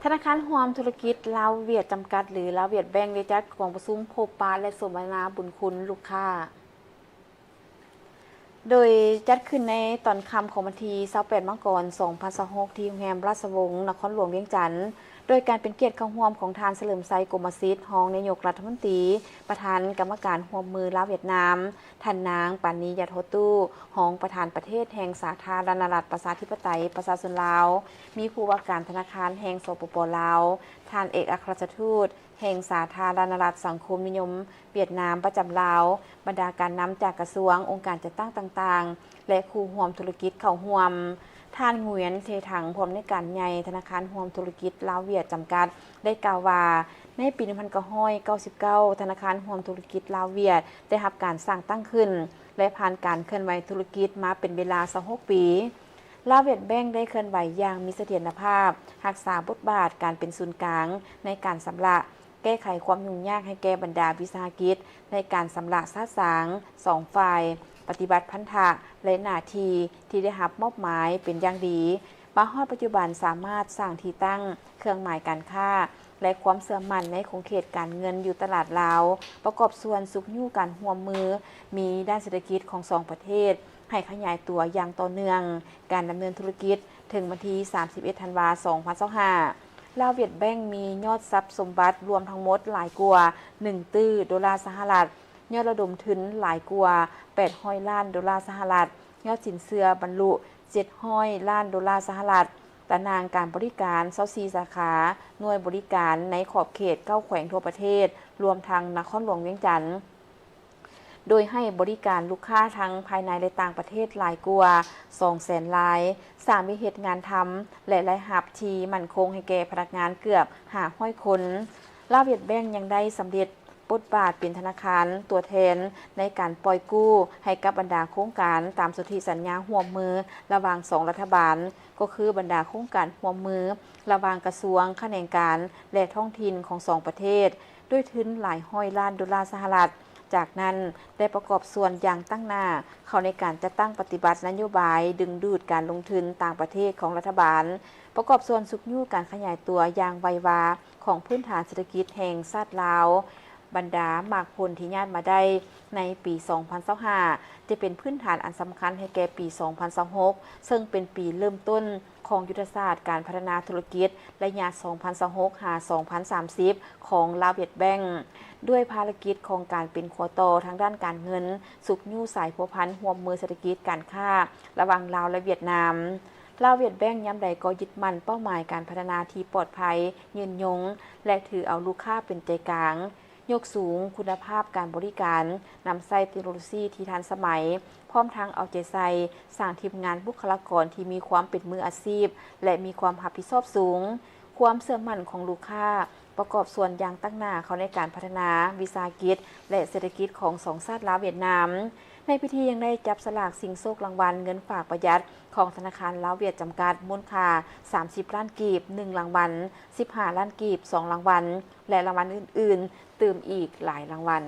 ທະນາຄານຮ່ວມທຸລະກິດລາວ-ຫວຽດ ຈຳກັດ ຫຼື ລາວຫວຽດແບັງ ໄດ້ຈັດກອງປະຊຸມພົບປະ ແລະ ສົມມະນາບຸນຄຸນລູກຄ້າ ໂດຍຈັດຂຶ້ນໃນຕອນຄ່ຳຂອງວັນທີຊາວແປດ ມັງກອນ ສອງພັນຊາວຫົກ ທີ່ໂຮງແຮມລາຊະວົງ ນະຄອນຫຼວງວຽງຈັນ ໂດຍການເປັນກຽດເຂົ້າຮ່ວມຂອງທ່ານ ສະເຫຼີມໄຊ ກົມມະສິດ ຮອງນາຍົກລັດຖະມົນຕີ, ປະທານກຳມະການຮ່ວມມືລາວ-ຫວຽດນາມ, ທ່ານນາງ ປານີ ຢາໂທຕູ້ ຮອງປະທານປະເທດແຫ່ງສາທາລະນະລັດ ປະຊາທິປະໄຕ ປະຊາຊົນລາວ, ມີຜູ້ວ່າການທະນາຄານແຫ່ງ ສປປ ລາວ, ທ່ານເອກອັກຄະລັດຖະທູດແຫ່ງສາທາລະນະລັດສັງຄົມນິຍົມຫວຽດນາມປະຈຳລາວ, ບັນດາການນຳຈາກກະຊວງ, ອົງການຈັດຕັ້ງຕ່າງໆ ແລະ ຄູ່ຮ່ວມທຸລະກິດເຂົ້າຮ່ວມ. ທ່ານ ຫງວຽນ ເທຖັງ ຜູ້ອຳນວຍການໃຫຍ່ທະນາຄານຮ່ວມທຸລະກິດລາວ-ຫວຽດ ຈຳກັດ ໄດ້ກ່າວວ່າ ໃນປີໜຶ່ງພັນເກົ້າຮ້ອຍເກົ້າສິບເກົ້າ ທະນາຄານຮ່ວມທຸລະກິດລາວ-ຫວຽດ ໄດ້ຮັບການສ້າງຕັ້ງຂຶ້ນ ແລະ ຜ່ານການເຄື່ອນໄຫວທຸລະກິດມາເປັນເວລາຊາວຫົກປີ. ລາວຫວຽດແບັງໄດ້ເຄື່ອນໄຫວຢ່າງມີສະຖຽນນະພາບ, ຮັກສາບົດບາດການເປັນສູນກາງໃນການຊຳລະ, ແກ້ໄຂຄວາມຫຍຸ້ງຍາກໃຫ້ແກ່ບັນດາວິສາຫະກິດໃນການຊຳລະຊາດສາງ, ສອງຝ່າຍປະຕິບັດພັນທະ ແລະ ໜ້າທີ່ທີ່ໄດ້ຮັບມອບໝາຍເປັນຢ່າງດີ. ມາຮອດປັດຈຸບັນສາມາດສ້າງທີ່ຕັ້ງ, ເຄື່ອງໝາຍການຄ້າ ແລະ ຄວາມເຊື່ອໝັ້ນໃນຂົງເຂດການເງິນຢູ່ຕະຫຼາດລາວ ປະກອບສ່ວນຊຸກຍູ້ການຮ່ວມມືມີດ້ານເສດຖະກິດຂອງສອງປະເທດ ໃຫ້ຂະຫຍາຍຕົວຢ່າງຕໍ່ເນື່ອງ. ການດຳເນີນທຸລະກິດເຖິງວັນທີສາມສິບເອັດ ທັນວາ ສອງພັນຊາວຫ້າ ລາວຫວຽດແບັງມີຍອດຊັບສົມບັດລວມທັງໝົດຫຼາຍກວ່າໜຶ່ງຕື້ໂດລາສະຫະລັດ, ຍອດລະດົມທຶນຫຼາຍກວ່າແປດຮ້ອຍລ້ານໂດລາສະຫະລັດ, ຍອດສິນເຊື່ອບັນລຸເຈັດຮ້ອຍລ້ານໂດລາສະຫະລັດ, ຕາໜ່າງການບໍລິການຊາວສີ່ສາຂາ, ໜ່ວຍບໍລິການໃນຂອບເຂດເກົ້າແຂວງທົ່ວປະເທດ, ລວມທັງນະຄອນຫຼວງວຽງຈັນ. ໂດຍໃຫ້ບໍລິການລູກຄ້າທັງພາຍໃນ ແລະ ຕ່າງປະເທດຫຼາຍກວ່າສອງແສນລາຍ, ສ້າງວຽກເຮັດງານທຳ ແລະ ລາຍຮັບທີ່ໝັ້ນຄົງໃຫ້ແກ່ພະນັກງານເກືອບຫ້າຮ້ອຍຄົນ. ລາວຫວຽດແບັງຍັງໄດ້ສຳເລັດບົດບາດເປັນທະນາຄານຕົວແທນໃນການປ່ອຍກູ້ໃຫ້ກັບບັນດາໂຄງການຕາມສົນທິສັນຍາຮ່ວມມືລະຫວ່າງສອງລັດຖະບານ, ກໍຄືບັນດາໂຄງການຮ່ວມມືລະຫວ່າງກະຊວງ, ຂະແໜງການ ແລະ ທ້ອງຖິ່ນຂອງສອງປະເທດ, ດ້ວຍທຶນຫຼາຍຮ້ອຍລ້ານໂດລາສະຫະລັດ. ຈາກນັ້ນໄດ້ປະກອບສ່ວນຢ່າງຕັ້ງໜ້າເຂົ້າໃນການຈັດຕັ້ງປະຕິບັດນະໂຍບາຍດຶງດູດການລົງທຶນຕ່າງປະເທດຂອງລັດຖະບານ, ປະກອບສ່ວນຊຸກຍູ້ການຂະຫຍາຍຕົວຢ່າງໄວວາຂອງພື້ນຖານເສດຖະກິດແຫ່ງຊາດລາວ. ບັນດາໝາກຜົນທີ່ຍາດມາໄດ້ໃນປີສອງພັນຊາວຫ້າ ຈະເປັນພື້ນຖານອັນສຳຄັນໃຫ້ແກ່ປີສອງພັນຊາວຫົກ ເຊິ່ງເປັນປີເລີ່ມຕົ້ນ ຂອງຍຸດທະສາດການພັດທະນາທຸລະກິດໄລຍະສອງພັນຊາວຫົກ ຫາ ສອງພັນສາມສິບ ຂອງລາວຫວຽດແບັງ, ດ້ວຍພາລະກິດຂອງການເປັນຂົວຕໍ່ທາງດ້ານການເງິນ, ຊຸກຍູ້ສາຍພົວພັນຮ່ວມມືເສດຖະກິດການຄ້າລະຫວ່າງລາວ ແລະ ຫວຽດນາມ. ລາວຫວຽດແບັງຍາມໃດກໍຍຶດໝັ້ນເປົ້າໝາຍການພັດທະນາທີ່ປອດໄພ, ຍືນຍົງ ແລະ ຖືເອົາລູກຄ້າເປັນໃຈກາງ. ຍົກສູງຄຸນນະພາບການບໍລິການ, ນຳໃຊ້ເຕັກໂນໂລຊີທີ່ທັນສະໄໝ, ພ້ອມທັງເອົາໃຈໃສ່ສ້າງທີມງານບຸກຄະລາກອນທີ່ມີຄວາມເປັນມືອາຊີບ ແລະ ມີຄວາມຮັບຜິດຊອບສູງ. ຄວາມເຊື່ອໝັ້ນຂອງລູກຄ້າປະກອບສ່ວນຢ່າງຕັ້ງໜ້າເຂົ້າໃນການພັດທະນາວິສາຫະກິດ ແລະ ເສດຖະກິດຂອງສອງຊາດລາວຫວຽດນາມ. ໃນພິທີຍັງໄດ້ຈັບສະຫຼາກຊິງໂຊກລາງວັນເງິນຝາກປະຢັດຂອງທະນາຄານລາວຫວຽດຈຳກັດ ມູນຄ່າສາມສິບລ້ານກີບ ໜຶ່ງລາງວັນ, ສິບຫ້າລ້ານກີບ ສອງລາງວັນ ແລະ ລາງວັນອື່ນໆ ຕື່ມອີກຫຼາຍລາງວັນ.